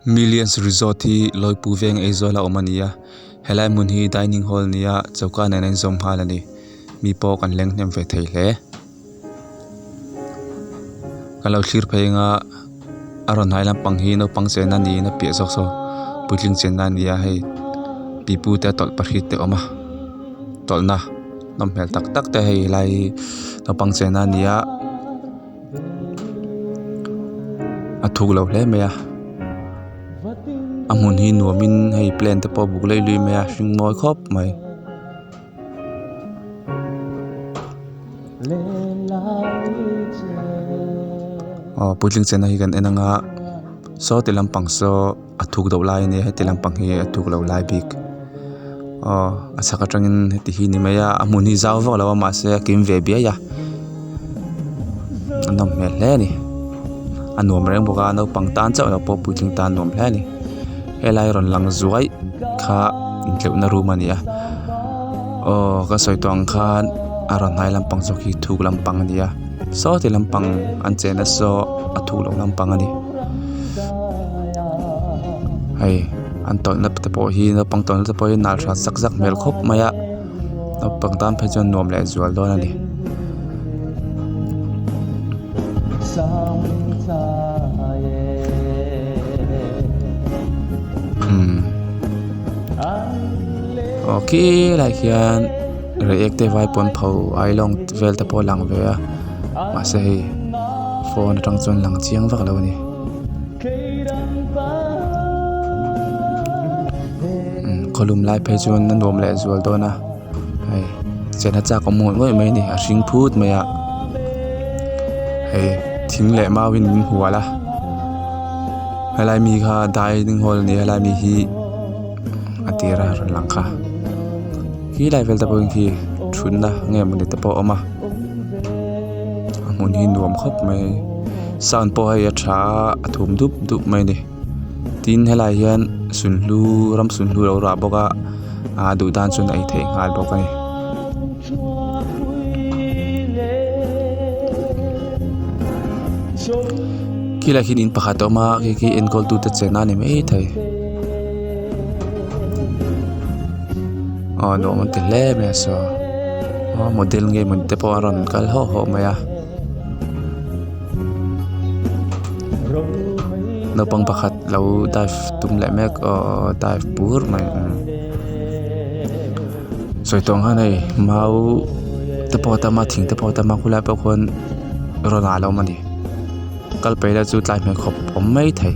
Millions resort hi Lawipu veng Aizawl a awm a ni a helai hmun hi dining hall a ni a choka nen a inzawm nghal a ni mi pawh kan leng hnem ve thei hle ka lo thlir phei anga a rawn hnai lampang hi naupang chenna niin a piah zawk saw puitling chenna a ni a hei pipu te tawlhpahrit te a awm a tawlhna nawm hmel tak tak te hei helai hi naupang chenna a ni a. A thuk lo hle mai a a hmun hi nuam in hei plane te pawh a buk leih luih mai a hring mawi khawp mai. Aw puitling chenna hi kan en anga saw ti lampang saw a thuk deuh lai a nia heti lampang hi a thuk lo lai bik aw a chhak atangin heti hi a ni mai a a hmun hi zau vak lo a mahse a kim ve biai a a nawm hmel hle a ni a nuam reng bawk a naupang tan chauh lo pawh puitling tan a nuam hle a ni helai rawn lang zuai kha intleuhna room a ni a aw ka sawi tawh ang khan a rawn hnai lampang zawk hi thuk lampang a ni a sawti lampang an chenna saw a thuk loh lampang a ni. Hei an tawlhna te pawh hi naupang tawlhna te pawh hi nal hrat zak zak hmel khawp mai a naupang tan phei chuan nuam leh zual dawn a ni. Umm aw khilaiah khian reiek te vai pawn pho ailawng vel te pawh a lang ve a mahse hei phone atang chuan lang chiang vak lo a ni. Khawlum lai phei chuan a nuam leh zual dawn a hei chena chak awm ngawih ngawih mai a ni a hring phut mai a hei thing leh mau in min hual a helai mi kha dining hall a ni a helai mi hi a tira rawn lang kha khilai vel te pawh khi thutna nge mawni te pawh a awm a a hmun hi nuam khawp mai sound pawh hei a tha a a thum dup dup mai a ni tin helaiah hian sunhlu ram sunhlu a lo rah bawk a aa duh tan chuan a ei theih nghal bawk a ni. Khilaiah khian in pakhat a awm a khi khi enkawl tute chenna a ni maithei aw nuam an ti hle mai a saw aw model nge mawni te pawh a rawn kal hawk hawk mai a naupang pakhat lo dive tum leh mek aw dive bur mai sawi tawh ang khan hei mau te pawh a tam a thing te pawh a tam a khulai pawh khuan rawn ah a lo awm a ni kal peih la chu tlai hmel khawp awm maithei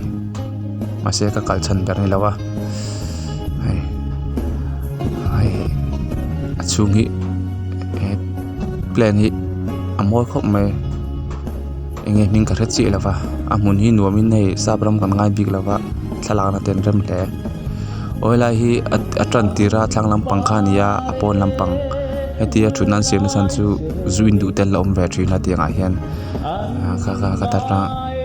mahse ka kal chhan ber a ni lo a hei hei a chhung hi he plane hi a mawi khawp mai eng nge hming ka hre chiah lo va a hmun hi nuam in hei sap ram kan ngai bik lo va thlalak na te an rem hle aw helai hi a tan tir a thlang lampang kha a ni a a pawn lampang hetia thutna an siam na chhan chu zu in duh te an la awm ve thin a tiang ah hian kha kha ka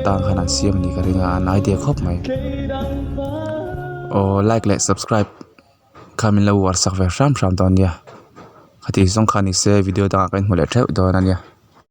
tan khan an siam a nih ka ring a an idea khawp mai aw like leh subscribe kha min lo uar sak ve hram hram dawn nia khati zawng kha ni se video dangah ka inhmu leh theuh dawn a nia.